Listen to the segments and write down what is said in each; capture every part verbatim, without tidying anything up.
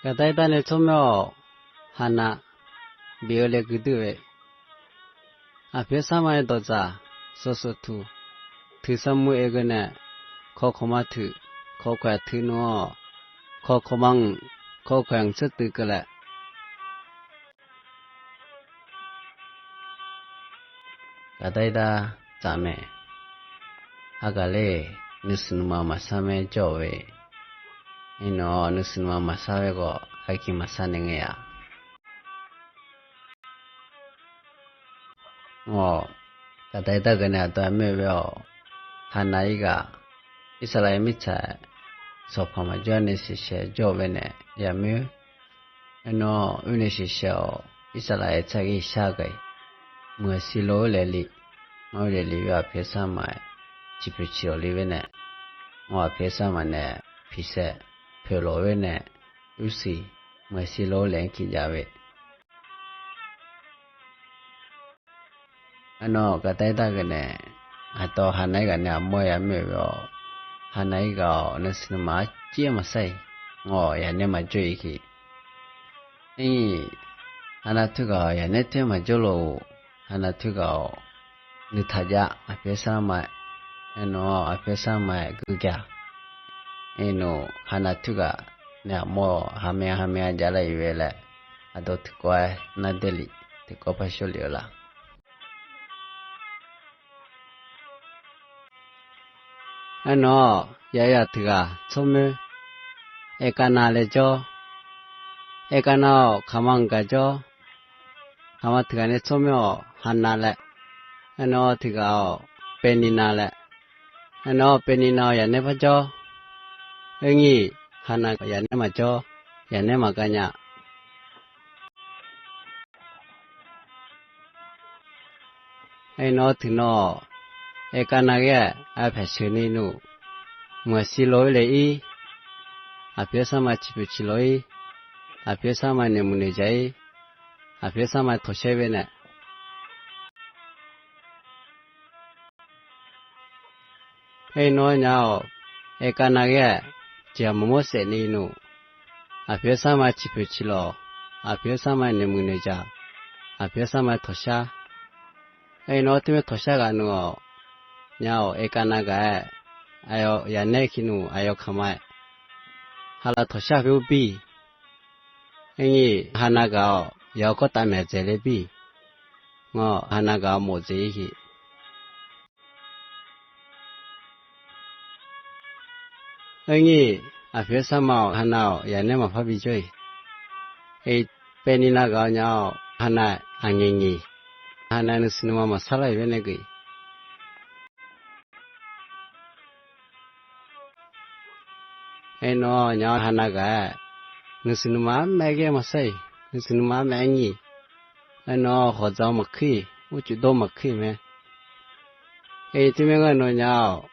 Gaqdaq-ir dar nae tsawrmyanr-awq. Haqnav bif-eu laeqgui duir-eu, aqpoeq-aer sarma-aer dawqdzaq sawqsawq tuq, tuiq sarmuv oe geu nae, kawq kawqma tuiq, kawq kawq-aq tuiq nmr-awq, kawq kawqma mq, kawq kawq-aq mq tser tuiv keuvlae. Gaqdaq-ir dar tsaf mae. Hagaq ler, nuisiq nuima maqsar mae jawr-euq ve. Iqnan nuisiq nuima maqsar ve khawf, aqgeu maqsar nae ngae-a. Awq, gaqdaq-ir dar geuq nae aqdawq-aer moer-eu ve-awq. Haqnav-ir ghaq, Irsaqlaqyar mirtsaq, sanqpaq maqjawr nae shiqshaeq jawr-eu ve nae yamoer. Aernar, oernae shiqshaeq-awq. Irsaqlaqyar tsargir shar ghae, muiq-aq sirlo-aer laeq li, mr-eu laeq li-aer aqpoeq-aer sarma-aer ciqpoeq ciqlawq li-aer nae, mr-aq aqpoeq-aer sarma nae piqsaev poeqlawq-aer nae, uirsiq muiq-aq sirlo-aer laeq-anr kiqjav ve. Aernar, gaqdaq-ir dar geuq nae, aqdawq haqnav-ir ghaq nae aqmawr yamoer-eu ve-awq. Haqnav-ir ghaq-awq, nuisiq nuima arciv-aer maqsar-iq, ngawq yaqnaer maqjawr-ir ki. Aer, haqnav teughaq-awq, yaqnaer teunae maqjawr lof-eu. Haqnav teughaq-awq, nuitaq jav aqpoeq-aer sarma-aer. Aernar, aqpoeq-aer sarma-aer geujav. Aernar, haqnav teughaq nae aqmawr-awq, haqmae haqmae jav lar-iq ve laer, aqdawq tiqkawv-aer nardaer lif, tiqkawv par shawr lef-eu la. Aernar-awq, yaqyaq tiqghaq tsawrmyanr, Aerkavnav laer jawr. Aerkavnav-awq, kaqma mq gaq jawr. Kaqma tiqghaq nae tsawrmyanr-awq, Haqnav laer. Aernar-awq, tiqghaq-awq, Paevniqnav laer. Aernar-awq, Paevniqnav-awq, yaqnaer par jawr. Aernyir, Haqnav yaqnaer maqjawr, yaqnaer maqgav nya. Aernar-awq, tiqnan-awq, Aerkavnav ghae-aer pyaeqsheuq ni nmr, muiq-aq sirlo-aer laeq ir, aqpoeq-aer sarma ciqpoeq ciqlawq ir, aqpoeq-aer sarma noeqmuiq noeqjaq ir, aqpoeq-aer sarma tawqshar-ir ve nae. Aernar-awq, nya-awq, Aerkavnav ghae-aer jeqhaq maqmawr saef ni nmr, aqpoeq-aer sarma ciqpoeq ciqlawq, aqpoeq-aer sarma noeqmuiq noeqjaq, aqpoeq-aer sarma tawqshar. Aernar-awq, teumirnae tawqshar ghaq nmr-awq, nya-awq, Aerkavnav ghaq-aer, aqyawf yaqnaer ki nmr, aqyawf kaqma-aer, haqlaf tawqshar khoer bir. Aernyir, Haqnav ghaq-awq, yawqha kawrtav maeq dzaeq le bir. Ngawr, Haqnav ghaq-awq mof dzaeq ir ki. Aernyir, aqpoeq-aer sarma-awq, Haqnav-awq, yaqnaer maqpar bijawr-iq. Paevniqnav ghaq-awq, nya-awq, Haqnav aqnyiq nyiq, Haqnav nuisiq nuima maqsar lar-iq laer nae geuf-iq. Aernar-awq, nya-awq, Haqnav ghaq-aer, nuisiq nuima armaeq ghae maqsar-iq, nuisiq nuima armaeq-aer nyir. Aernar-awq, hawqdzaq-awr maqkuir-iq, urcuf dawr maqkuir-iq mae. Aer, teumirnae ngar nawnyaf-awq,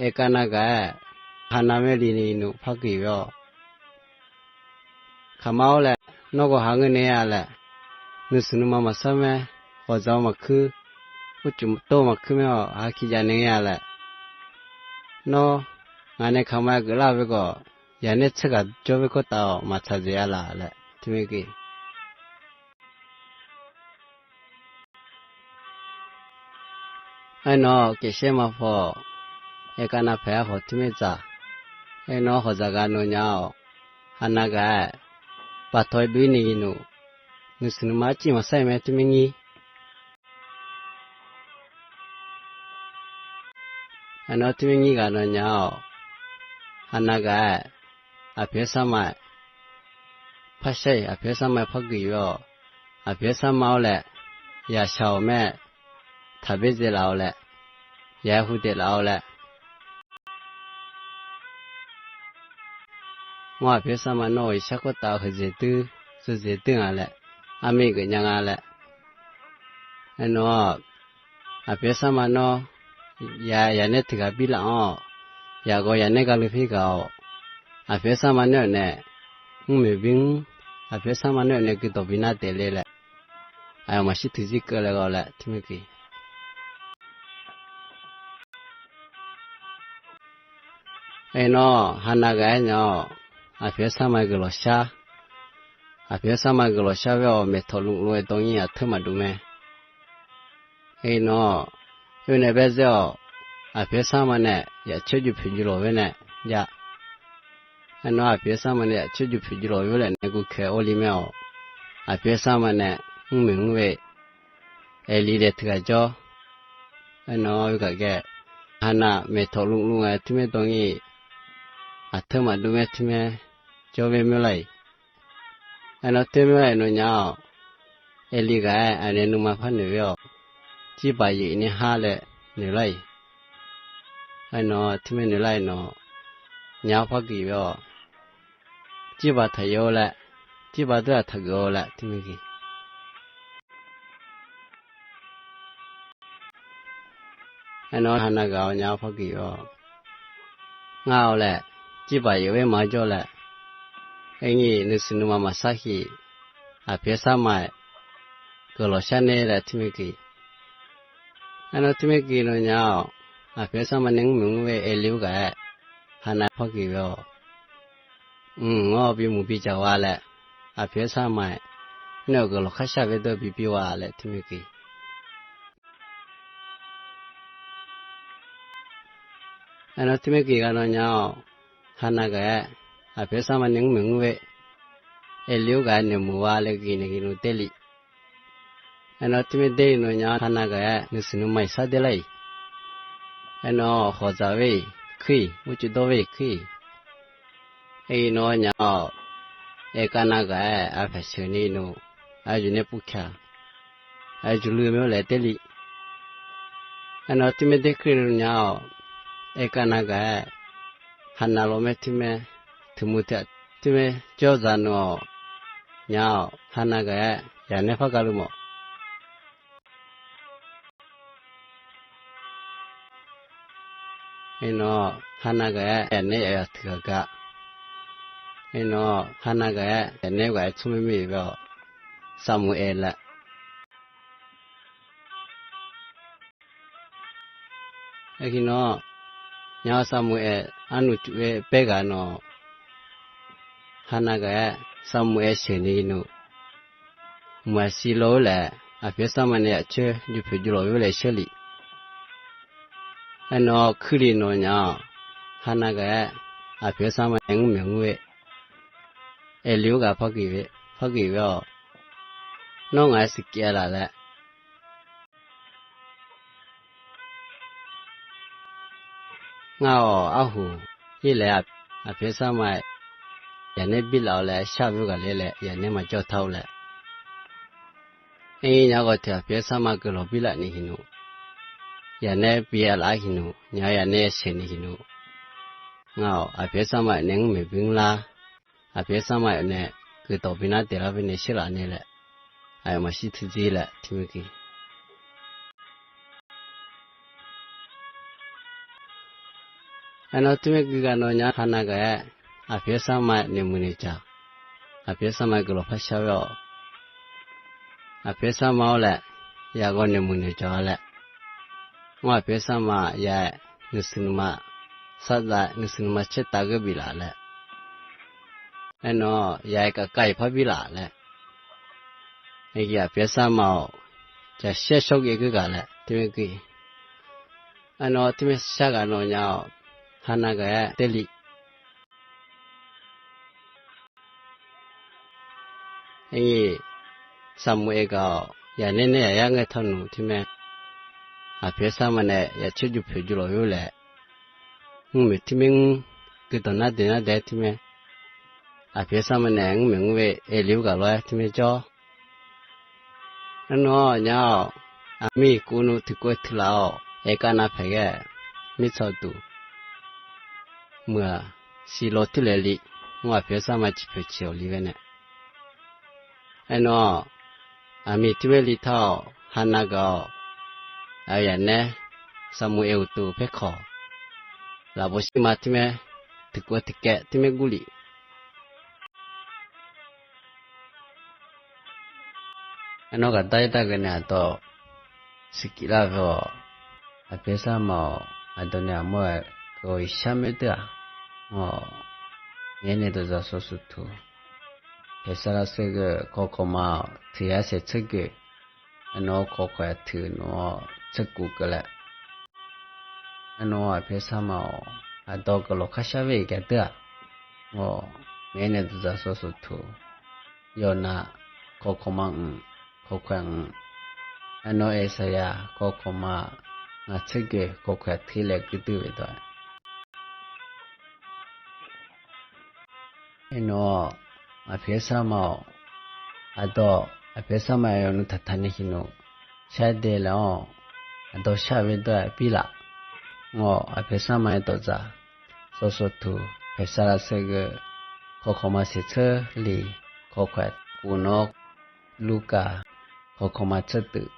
Aerkavnav ghaq-aer, Haqnav mae li ni nmr par geuf-iq-awq. Kaqma-awr laer, nawr gawqha ngeur nae-a laer, nuisiq nuima maqsar mae, hawqdzaq-awr maqkuir, urcuf dawr maqkuir mae-awq, aqkir jav nae ngae-a laer, nawr ngaq nae kaqma geuflar-eu ve khawf, yaqnaer tser ghaq jawr ve khoertav-awq maqtsaq dzaeq-a laf laer teumirnae geuf. Aernar-awq, kevshaer maqpaw-awq, Aerkavnav paeq-aer khawf teumirnae dzaq. Aernar-awq, hawqdzaq ghaq nawnyaf-awq, Haqnav ghaq-aer, paftawq-aer dov-ir ni nmr, nuisiq nuima arciv maqsar-iq mae teumirnae nyir. Aernar-awq, teumirnae nyir ghaq nawnyaf-awq, Haqnav ghaq-aer, aqpoeq-aer sarma-aer parshar-iq, aqpoeq-aer sarma-aer par geuf-iq-awq. Aqpoeq-aer sarma-awr laer, yaqshaq-awq mae, taqber dzaeq laf-awq laer, yaq-aer hu daeq laf-awq laer. Mr, aqpoeq-aer sarma nawr ghaq shar khoertav heuqdzaeq dui, zeuqdzaeq dui nga laer, armir geuf nya nga laer. Aernar-awq, aqpoeq-aer sarma nawr, ya, yaqnaer tiq ghaq bir laf-anr-awq, yaqghawq yaqnaer gaqlui pir ghaq-awq, aqpoeq-aer sarma nawr-euq nae, mr maeq bi mr, aqpoeq-aer sarma nawr-euq nae guidawq bi nar daef le laer, aqyawf maqshir tiqzir keuv laer ghawq laer teumirnae geuf. Aernar-awq, Haqnav ghaq-aer nya-awq, aqpoeq-aer sarma guiqlanq shar. Aqpoeq-aer sarma guiqlanq shar-aer-awq, maeqtawq lmqlmq-aer dawr nyir aqteur maqdov mae. Aernar-aq, oe nae baerzaer-awq, aqpoeq-aer sarma nae yaqcoer juv poeq juv lawq-aer nae jav. Aernar-aq, aqpoeq-aer sarma nae yaqcoer juv poeq juv lawq-aer laer nae guv kae-awr li mae-awq. Aqpoeq-aer sarma nae mr maeq mr-eu aerli daef teughaq jawr. Aernar-aq, oe gaq gae, haqnav maeqtawq lmqlmq-aer teumaer dawr nyir aqteur maqdov mae teumaer jawr bae mr lar-iq. Aernar-aq, teumaer laer nawnyaf-awq. Aerli ghaq-aer aqnae nuima par noeq-aer-awq. Jirbaq yeuf nae har laer noeqlar-iq. Aernar-aq, teumaer noeqlar-iq nawq, nya-awr par geuf-awq. Jirbaq taqyeuf-eu laer, jirbaq dawr-aq taqgeuf-eu laer teumaer geuf. Aernar-aq, haqnav ghaq-awr nya-awr par geuf-awq. Ngar-awq laer, jirbaq yeuf-aer maqjawr laer. Aernyir nuisiq nuima maqsar hiq, aqpoeq-aer sarma-aer guiqlanq shar nae laer teumaer geuf. Aernar-aq, teumaer geuf nawnyaf-awq. Aqpoeq-aer sarma nae mr maeq mr-aer aerli-eu ghaq-aer haqnav par geuf-awq. Mq-awr bimuiq bidzaq gha laer, aqpoeq-aer sarma-aer nae-awq guiqlanq khar shar bae dawr bi bi gha laer teumaer geuf. Aernar-aq, teumaer geuf ghaq nawnyaf-awq. Haqnav ghaq-aer aqpoeq-aer sarma nae mr maeq mr-aer aerli-eu ghaq-aer noeqmuiq gha laer geuf nae geuf nmr daer li. Aernar-aq, teumaer daer li nawnyaf-awq. Haqnav ghaq-aer nuisiq nuima-iq sar dae lar-iq. Aernar-aq, hawqdzaq-aer kuir-iq, murcoeq dawr-aer kuir-iq. Aernar-aq, nya-awq. Aerkav nav ghaq-aer aqpaq sheuq ni nmr, aqyawf nae puvkaq, aqyawf luiv mae-awr laer daer li. Aernar-aq, teumaer daer kuir-eu nya-awq. Aerkav nav ghaq-aer haqnav lawr mae teumaer, teuqmuiq teuq teumaer jawr dzaq nmr-awq. Nya-awq. Haqnav ghaq-aer yaqnaer par gaq luf mawf. Aernar-aq, haqnav ghaq-aer yaqnaer yaf yaf teuq ghaq gaq. Aernar-aq, haqnav ghaq-aer yaqnaer ghaq-aer tsawrmyanr mir-iq bae-awq. Saqmuiq aer laer. Aerkhawf nawr, nya-awr Saqmuiqaer arnuq cuf-aer baer ghaq nawr, Haqnav gaq-aer Saqmuiqaer sheuq ni nmr, muiq-aq Siqloq-eu laer aqpoeq-aer sarma nae yaf coer juv poeq juv lawq-eu laer sheuq li. Aernar-aq, kuirli nawq nya-awq. Haqnav gaq-aer aqpoeq-aer sarma nae nmr maeq nmr-aer, aerli-eu ghaq par geuf-awq. Nawr ngaq-aer siqkif-a laf laer. Ngar-awq arhu, ir laer aqpoeq-aer sarma-aer yaqnaer birlaf-awr laer shar-eu ghaq ler laer yaqnaer maqjawr tar-eu laer. Aer nya ghawq tiq aqpoeq-aer sarma guiqlanq birlaf ni hiqnmr, yaqnaer bi-a laf-aer hiqnmr, nya yaqnaer sheuq ni hiqnmr. Ngar-awq aqpoeq-aer sarma-aer nae nmr maeq bi nmr lar. Aqpoeq-aer sarma-aer nae guiqdawq bi nar daeqlar bae nae sheuqlaf nae laer, aqyawf maqshir teudzir laer teumaer gui. Aernar-aq, teumaer gui ghaq nawq nya Haqnav gaq-aer aqpoeq-aer sarma-aer noeqmuiq noeqjaq, aqpoeq-aer sarma-aer guiqlanq par shar-awr, aqpoeq-aer sarma-awr laer yaghaw noeqmuiq noeqjaq-a laer. Ngar aqpoeq-aer sarma ya-aer nuisiq nuima sardav nuisiq nuima caertav geur bif laf laer. Aernar-aq, ya-aer kavkav-iq par bif laf laer. Aerghae aqpoeq-aer sarma-awq, jaqshar shawr ghae geur ghaq laer teumaer gui. Aernar-aq, teumaer shar ghaq nawq nya-awq. Haqnav gaq-aer daerli. Aerghae Saqmuiqaer gaq-awq, yaqnaer nae yaqyar ngae tawq nmr teumaer, aqpoeq-aer sarma nae yaf coer juv poeq juv lawq-eu laer, nmr maeq teumaer nmr, guiqdawq nar daeq nar daeq-aer teumaer, aqpoeq-aer sarma nae nmr maeq nmr-aer aerli-eu ghaq lawr-aer teumaer jawr. Aernar-aq, nya-awq. Aqmir kuvnmr tiqkov-aer teuqlaf-awq. Aerkav nav paeq ghae mirtsaq duq, muiq-aq Siqloq teuq laeq li. Ngar aqpoeq-aer sarma ciq poeq ciq-awq li ghae nae. Aernar-aq, aqmir teumaer li tar-awq. Haqnav gaq-awq. Aqyawf yaqnaer Saqmuiqaer uqduq paerkawq, lafbof shirma teumaer tiqkov tiqkaev teumaer gurlif. Aernar-aq, gaqdar ir dar ghae nae aqdawq siqkif lar-eu ghaq-awq. Aqpoeq-aer sarma-awq. Aqdawq nae aqmawr-aer keuv-awq, iqshar maer deur-aq, awq, Miqyaer nae dawqdzaq sawsuq tuq. Paeqsar lavsaer geu kawkawq ma-awq, tiq yar saeq tser geuf. Aernar kawkawq tiq nmr-awr tser kuf keuvlae. Aernar aqpoeq sarma-awq, aqdawq guiqlanq kharshar ve-euq gaqdui-aq, ngawq, Miqyaer nae dawqdzaq sawsuq tuq. Yawqnav kawkawq ma mq, kawkawq mq. Aernar Eqsaqyaq kawkawq ma ngaq tser geuf, kawkawq tiq laer guirdui ve dawq-a. Aernar aqpoeq sarma-awq, aqdawq aqpoeq sarma yawnuiv taqtaq ni siqnmq shar dae laer-awr, aqdawq shar ve dawr-aq birlaf. Ngawq, aqpoeq sarma-aer dawqdzaq sawsuq tuq. Paeqsar lavsaer geu kawkawq ma saeq tser li, kawkawq kuf nawr Lurkaf kawkawq ma tser tuiv,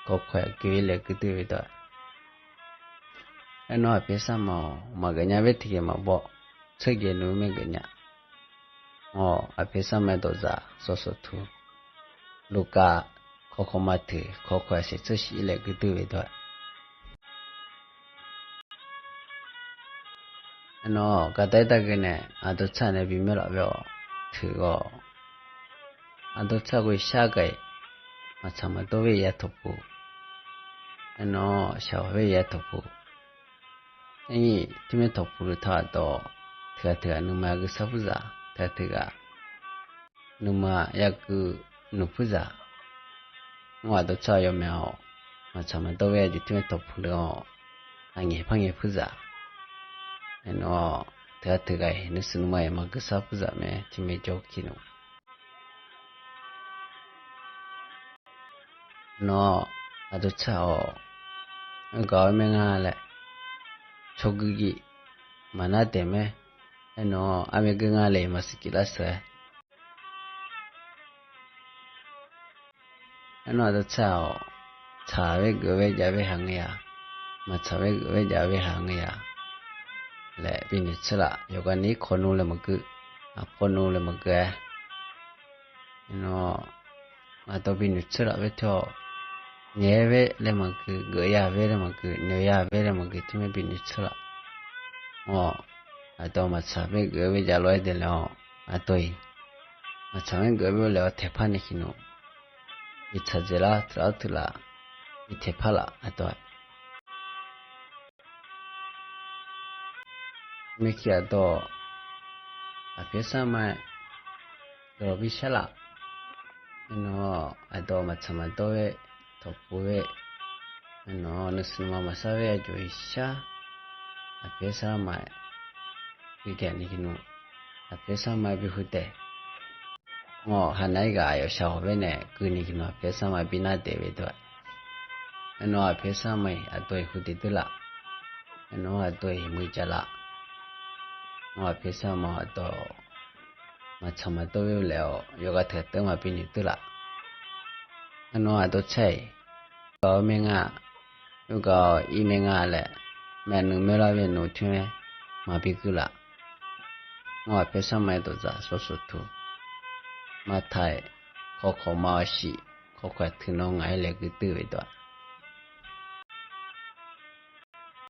kawkawq geuf-ir laer guirdui ve dawq-a. Aernar aqpoeq sarma-awq, maqgeuf nya ver tiqjeq maqbaw, tser geuf nmr maer geuf nya. Ngawq, aqpoeq sarma dawqdzaq sawsuq tuq. Lurkaf kawkawq ma tiq, kawkawq saeq tser shif laer guirdui ve dawq-a. Aernar gaqdaq-ir dargeu nae aqdawq tsaq nae bimaer laf ve-awq. Teughaq, aqdawq tsaq ghoe shar gaq-iq, maqtsaq maqdawr ve ya tawqpuq. Aernar shaq-awq ve ya tawqpuq. Aer, teumaer tawqpuq luf taq-aq dawq, teughaq teughaq nuima gui sar purzaq, teughaq teughaq nuima yagui nuq purzaq. Ngawq, aqdawq tsaq yawmaeq-awq, maqtsaq maqdawr ve aqjeq teumaer tawqpuq luf-awq, aqngaeq par ngaeq purzaq. Aernar teughaq teughaq-iq nuishuif nuima-iq maqgui sar purzaq mae, teumaer jawr ki nmr. Nawr, aqdawq tsaq-awq, aergaq-awr maer nga laer, tsawrgui gif maqnar daeq mae. Aernar armaer geur nga le maqsiq kif lar sheuq-aer. Aernar aqdawq tsaq-awq, tsaq ve geuf ve jav ve haq ngeur ya, maqtsaq ve geuf ve jav ve haq ngeur ya laer binoeq tser laf. Yawqghaq ni irkawv nmr laer maqgeur, aqpawr nmr laer maqgeur-aer. Aernar aqdawq binoeq tser laf ve teu-awq, ngaeq-aer ve laer maqgeur, geuf ya ve laer maqgeur, noeq ya ve laer maqgeur, teumaer binoeq tser laf. Ngawq, aqdawq maqtsaq ve geuf ve jav lof-aer daeq laer-awq, aqdawq-iq maqtsaq-aer geuf ve laer-awr taeqpar nae siqnmq, bi tsaq dzaeq lar teular teular, bi taeqpar laf aqdawq-aq. Maeqki aqdawq, aqpoeq sarma-aer dawq bi shar laf. Aernar aqdawq maqtsaq maqdawr ve, tawqpuq ve, aernar nuishuif nuima maqsar ve aqjox-iq shar, aqpoeq sarma-aer bi gaq ni siqnmq, aqpoeq sarma-aer bi hu daeq. Ngawq, haqnav-ir ghaq aqyawf shaq-awq ve nae gui ni siqnmq, aqpoeq sarma bi nar daeq ve dawq-aq. Aernar aqpoeq sarma-iq aqdawq-iq hu daeq deur laf. Aernar aqdawq-iq muiq jaq laf. Ngawq, aqpoeq sarma aqdawq maqtsaq maqdawr ve laer-awq, yawqghaq teughaq teughaq maqbi noeq deur laf. Aernar aqdawq tsaq-iq, gaq-awr maer nga, yawgaq-awr ir maer nga laer, maeqnuiq maerlar ve nmr teumaer maqbi gui laf. Ngawq, aqpoeq sarma-aer dawqdzaq sawsuq tuq. Maqtaq-iq, kawkawq ma-awr shif, kawkawq tiq nawr ngaq-aer laer gui deur ve dawq-aq.